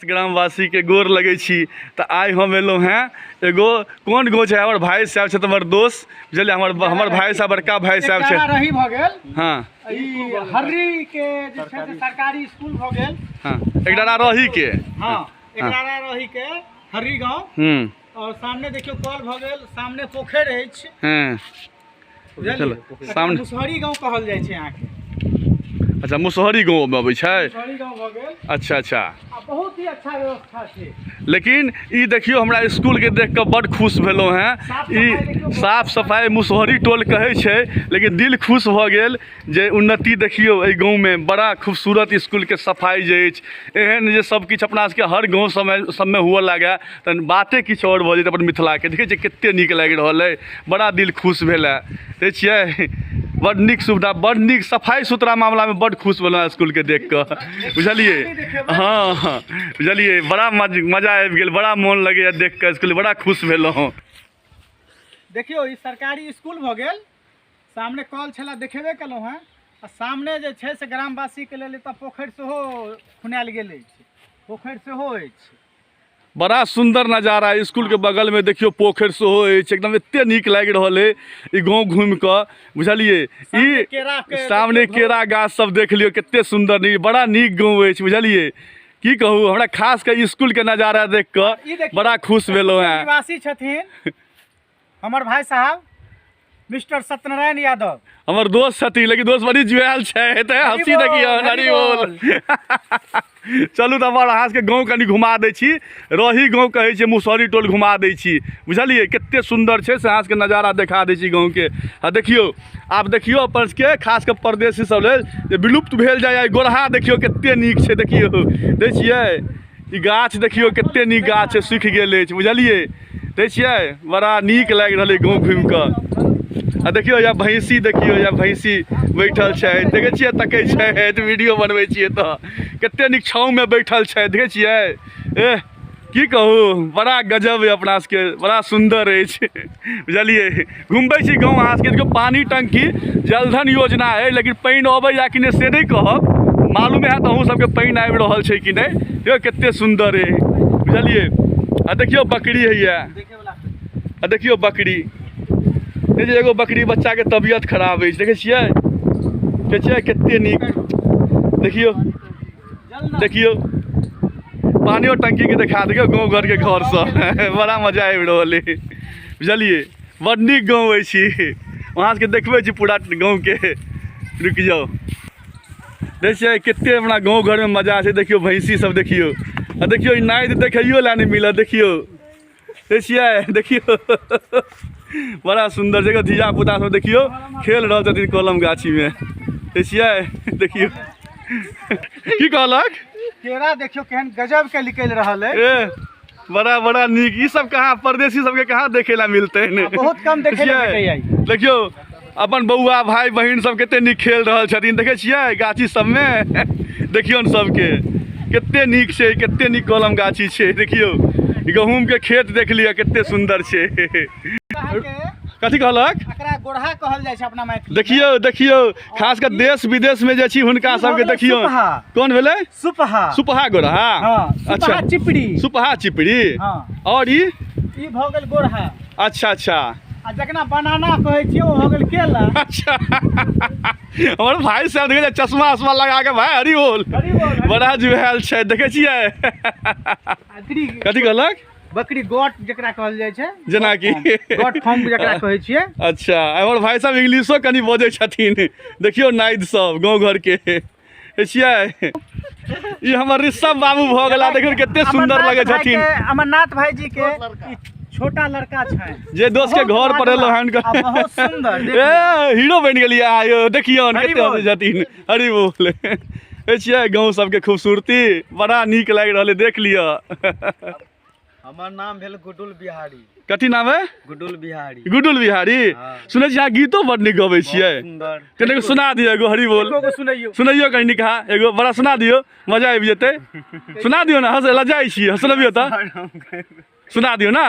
ग्रामवासी के गोर लगै छी। तऽ आइ हम एलहुँ हेँ एगो कोन गाँव छै, हमर भाय साहब छथि, हमर दोस्त, बुझलियै, हमर भाय साहब, बड़का भाय साहब छै। रही भऽ गेल। हँ। ई हर्री के जे छै से सरकारी स्कूल भऽ गेल। हँ, एकडारा रही के। हँ, एकडारा रही के हर्री गाँव। और सामने देखियौ कल भऽ गेल, सामने पोखरि अछि। चलो, सामने मुसहरी गाँव कहल जाइ छै अहाँके। अच्छा, मुसहरी गाँवमे अबै छै। मुसहरी गाँव भऽ गेल। अच्छा अच्छा। आ बहुत ही अच्छा व्यवस्था छै। लेकिन ई देखियौ, हमरा इसकुलके देख कऽ बड्ड खुश भेलहुँ हेँ। ई साफ सफाइ मुसहरी टोल कहै छै, लेकिन दिल खुश भऽ गेल जे उन्नति देखियौ एहि गाँवमे, बड़ा खूबसूरत इसकुलके सफाइ जे अछि। एहन जे सब किछु अपना सबके हर गाँव सबमे हुअ लागए तहन बाते किछु आओर भऽ जेतै अपन मिथिलाके। देखै छियै कते नीक लागि रहल अइ, बड़ा दिल खुश भेल हँ। देखै छियै, बड्ड नीक सुविधा, बड्ड नीक सफाइ सुथरा मामलामे बड्ड खुश भेलहुँ इसकुलके देख कऽ, बुझलियै? हँ हँ, बुझलियै, बड़ा मजा आबि गेल, बड़ा मोन लगैए देख कऽ इसकुल, बड़ा खुश भेलहुँ। देखियौ, ई सरकारी इसकुल भऽ गेल, सामने कल छलै, देखेबे केलहुँ हेँ। आ सामने जे छै से ग्रामवासीके लेल एतऽ पोखरि सेहो खुनायल गेल अछि, पोखरि सेहो अछि। बड़ा सुन्दर नजारा, इसकुलके बगलमे देखियौ पोखरि सेहो अछि, एकदम एते नीक लागि रहल अइ ई गाँव घुमि कऽ, बुझलियै? ई सामने केरा गाछ सब देख लियौ, कते सुन्दर, नीक, बड़ा नीक गाँव अछि, बुझलियै? की कहू, हमरा खास कऽ इसकुलके नजारा देख कऽ बड़ा खुश भेलहुँ हेँ। निवासी छथिन हमर भाई साहब मिस्टर सत्यनारायण यादव, हमर दोस्त छथिन, लेकिन दोस्त बड़ी जुआयल छै तऽ हँसी देखियौ। हरी बोल। चलू तऽ हमर अहाँ सबके गाँव कनि घुमा दै छी, रही गाँव कहै छै, मुसहरी टोल घुमा दै छी, बुझलियै? कते सुन्दर छै से अहाँ सबके नजारा देखा दै छी गाँवके। आ देखियौ, आब देखियौ अपन सबके खास कऽ परदेसी सब लेल जे विलुप्त भेल जाइए गोरहा, देखियौ कते नीक छै। देखियौ, दै छियै ई गाछ, देखियौ कते नीक गाछ छै, सूखि गेल अछि, बुझलियै? दै छियै, बड़ा नीक लागि रहल अइ गाँव घुमि कऽ। आ देखियौ या भैंसी, देखियौ या भैंसी बैठल छै, देखै छियै तकै छै, वीडियो बनबै छियै तऽ कते नीक छाँवमे बैठल छै, देखै छियै? एह, की कहू, बड़ा गजब अइ अपना सबके, बड़ा सुन्दर अछि, बुझलियै? घुमबै छी गाँव अहाँ सबके। देखियौ पानी टंकी जलधन योजना अइ, लेकिन पानि अबैया कि नहि से नहि कहब, मालूम हैत अहूँ सबके पानि आबि रहल छै कि नहि। देखियौ कते सुन्दर अइ, बुझलियै? आ देखियौ बकरी हैया, आ देखियौ बकरी, देखियौ एगो बकरी बच्चाके तबियत खराब अछि, देखै छियै? देखै छियै कते नीक? देखियौ, देखियौ पानियो टंकीके देखा, देखियौ गाँव घरके घरसँ बड़ा मजा आबि रहल अइ, बुझलियै? बड्ड नीक गाँव अछि। अहाँ सबके देखबै छी पूरा गाँवके, रुकि जाउ। देखै छियै कते अपना गाँव घरमे मजा छै। देखियौ भैंसी सब, देखियौ, आ देखियौ ई नादि देखैयो लए नहि मिलत। देखियौ, देखै छियै? देखियौ, बड़ा सुन्दर जगह। धिया पुता सब देखियौ खेल रहल छथिन कलम गाछीमे, देखै छियै? देखियौ, की कहलक? केरा देखियौ केहन गजब के निकलि रहल है। ए, बड़ा बड़ा नीक। ई सब कहाँ परदेसी सबके कहाँ देखे ला मिलते ने, बहुत कम देखे ला भेटैया। देखियौ अपन बौआ भाई बहिन सब कते नीक खेल रहल छथिन, देखै छियै गाछी सबमे? देखियौ ने सबके कते नीक छै, कते नीक कलम गाछी छै। देखियौ गहूम के खेत देख लिअ कते सुन्दर छै। कथी कहलक? एकरा गोरहा कहल जाइ छै अपना मैथिली। देखियौ, देखियौ, खास कऽ देश विदेश में जे छी हुनका सबके देखियौ। कोन भेलै? सुपहा। सुपहा गोरहा। हँ। अच्छा, चिपड़ी, सुपहा चिपड़ी। हँ। और ई भऽ गेल गोरहा। अच्छा अच्छा। आ जकरा बनाना कहै छियै ओ भऽ गेल केला। अच्छा, हमर भाई साहब देखै चश्मा उश्मा लगा के, भाई हरी बोल, बड़ा जुआयल छै, देखै छियै? कथी कहलक? बकरी गोट जकरा कहल जाइ छै, जेनाकि गोट फॉर्म जकरा कहै छियै। अच्छा, हमर भाई साहब इंग्लिशो कनि बजै छथिन। देखियौ नाइद सब गाँव घर के छियै। ई हमर ऋषभ बाबू भऽ गेला, देखियौ कते सुन्दर लगै छथिन। अमरनाथ भाई जी के छोटा लड़का छै जे दोस्त के घर पर एलो हन, बहुत सुंदर। ए हीरो बनि गेलियै आयो, देखियौ कते हँसै छथिन। हरी बोल। छियै गाँव सबके खूबसूरती, बड़ा नीक लागि रहल है, देख लिअ। हमर नाम भेल गुडुल बिहारी। कथी नाम है? गुडुल बिहारी। गुडुल बिहारी। सुनै छी अहाँ गीतो बड नीक गबै छियै, कनि सुना दियौ एगो। हरी बोल। सुनैयौ, सुनैयौ कनि नीक। एगो बड़ा सुना दियौ, मजा आबि जेतै। सुना दियौ ने, हँस लजाइ छियै, सुनबियौ तऽ सुना दियौ ने।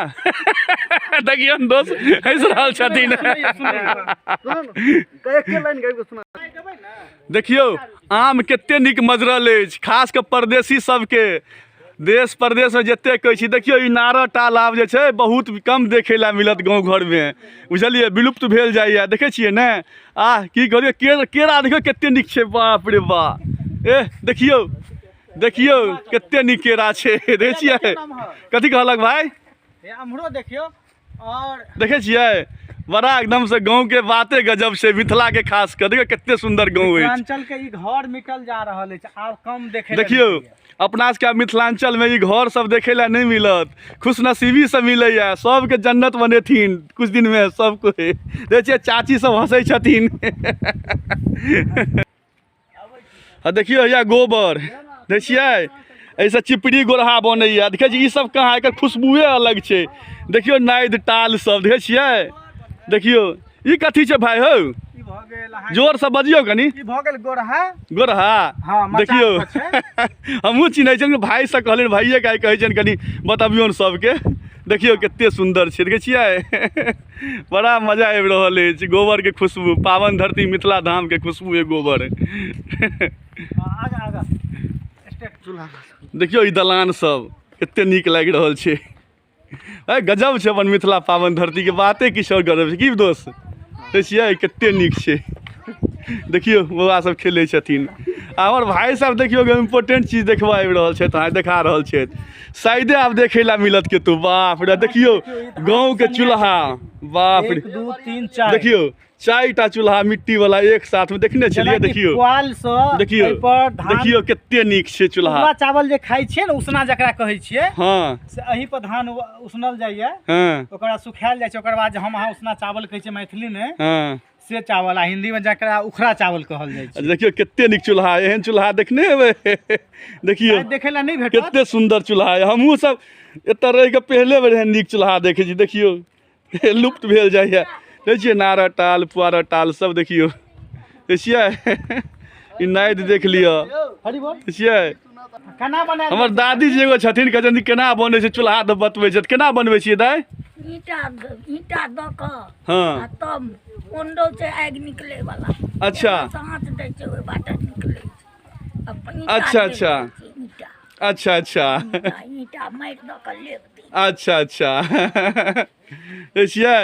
देखियौ दोस्त हँसि रहल छथिन। देखियौ आम कते नीक मजरल अछि, खास कऽ परदेसी सबके। देश परदेशमे जतेक कहै छी देखियौ ई नारद टाल आब जे छै बहुत कम देखै लए मिलत गाँव घरमे बुझलियै विलुप्त भेल जाइए देखै छियै ने आह की करियै केरा देखियौ कते नीक छै बाप रे बा एह देखियौ देखियौ कते नीक केरा छै देखै छियै कथी कहलक भाय अम्हरो देखियौ और देखै छियै बड़ा एकदम से गाँव के बाते गजब छै मिथिला के खास कऽ देखियौ कते सुंदर गाँव अछि मिथिलांचल के ई घर मिटल जा रहल अछि आब कम देखे लए देखियौ मिलैए। अपना सबके आब मिथिलांचल में ई घर सब देखे लए नहि मिलत खुशनसीबी से मिलैया सबके जन्नत बनेथिन कुछ दिन में सब कोई देखै छियै चाची सब हंसै छथिन आ देखियौ हैया गोबर देखै छियै एहिसँ चिपड़ी गोरहा बनैया देखै छियै ई सब कहाँ एकर खुशबुए अलग छै देखियौ नादि टाल सब देखै छियै देखियौ ई कथी छै भाय हौ ई भऽ गेल अहाँके जोरसँ बजियौ कनि ई भऽ गेल गोरहा गोरहा हँ मचान देखियौ पर छै हमहूँ चिन्है छियनि भायसँ कहलियनि भाइएके आइ कहै छियनि कनि बतबियौन सबके देखियौ कते सुन्दर छै देखै छियै बड़ा मजा आबि रहल अछि गोबरके खुशबू पावन धरती मिथिला धामके खुशबू ए गोबर आगा आगा स्टेट चूल्हा देखियौ ई दलान सब कते नीक लागि रहल छै अइ गजब छै अपन मिथिला पावन धरतीके बाते किछु आओर गजब छै की दोस्त देखै छियै कते नीक छै देखियौ बौआ सब खेलै छथिन आ हमर भाय साहब देखियौ एगो इम्पोर्टेंट चीज देखबऽ आबि रहल छथि अहाँ देखा रहल छथि शायदे आब देखै लए मिलत केतौ बाप रे देखियौ गाँवके चूल्हा बाप रे एक दू तीन चारि देखियौ चारिटा चूल्हा मिट्टी वाला एक साथ में देखने छलियै जेनाकि देखियौ पुआल सँ देखियौ एहि पर धान देखियौ कते नीक छै चूल्हा उखड़ा चावल जे खाइ छियै ने उसना जकरा कहै छियै हँ से एहि पर धान उसनल जाइए हँ ओकरा सुखायल जाइ छै ओकर बाद जे हम अहाँ उसना चावल कहै छियै मैथिलीमे हँ से चावल आ हिन्दीमे जकरा उखड़ा चावल कहल जाइ छै देखियौ कते नीक चूल्हा एहन चूल्हा देखने हेबै देखियौ शायद देखै लए नहि भेटत कते सुन्दर चूल्हा यऽ हमहूँ सब एतऽ रहि कऽ पहिले बेर एहन नीक चूल्हा देखै छी देखियौ लुप्त भेल जाइए देखै छियै नारद टाल पुआर टाल सब देखियौ देखै छियै ई नादि देख लिअ हरी बोल देखै छियै केना बनायल हमर दादी जी एगो छथिन कहै छथिन केना बनै छै चूल्हा तऽ बतबै छथि केना बनबै छियै दाइ ईंटा ईंटा दऽ कऽ हँ आ तब ओंडो छै आगि निकलै वाला अच्छा। साँच दै छै ओहि बाटे निकलै छै आ ईंटा अच्छा, लेप अच्छा। दै छै, ईंटा अच्छा अच्छा ईंटा ईंटा मारि दऽ कऽ लेप दै अच्छा अच्छा देखै छियै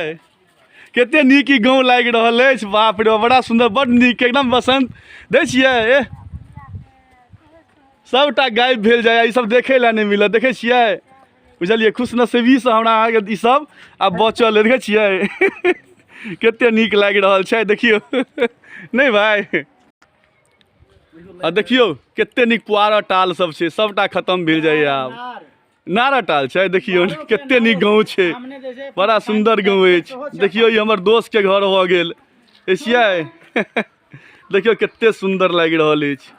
कते नीक ई गाँव लागि रहल अछि बाप रे बड़ा सुन्दर बड नीक एकदम बसंत दै छियै एह सभटा गायब भेल जाइए ई सब देखै लए नहि मिलत देखै छियै बुझलियै खुशनसीबीसँ हमरा अहाँके ई सब आब बचल देखै छियै कते नीक लागि रहल छै देखियौ नहि भाय आ देखियौ कते नीक पुआर टाल सब छै सबटा खतम भेल जाइए आब नारा टाल छै देखियौ कते नीक गाँव छै बड़ा सुन्दर गाँव अछि देखियौ ई हमर दोस्तके घर भऽ गेल छियै देखियौ कते सुन्दर लागि रहल अछि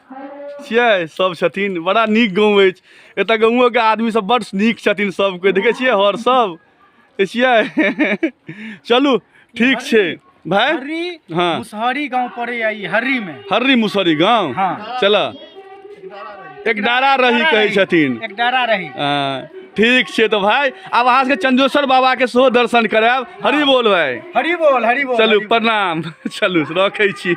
छियै सब छथिन बड़ा नीक गाँव अछि एतऽ गाँवोके आदमी सब बड़ नीक छथिन सब कोइ देखै छियै हर सब छियै चलू ठीक छै भाय हर्री हँ। मुसहरी गांव पड़ैया ई हर्री में हर्री मुसहरी गाँव हँ। चल एक डारा रही कहै छथिन एक डारा रही हँ, ठीक छै तऽ भाय आब अहाँ सबके चंदेश्वर बाबा के सेहो दर्शन करायब हरि बोल भाय हरि बोल हरि बोल चलू हरि बोल। प्रणाम चलू रखै छी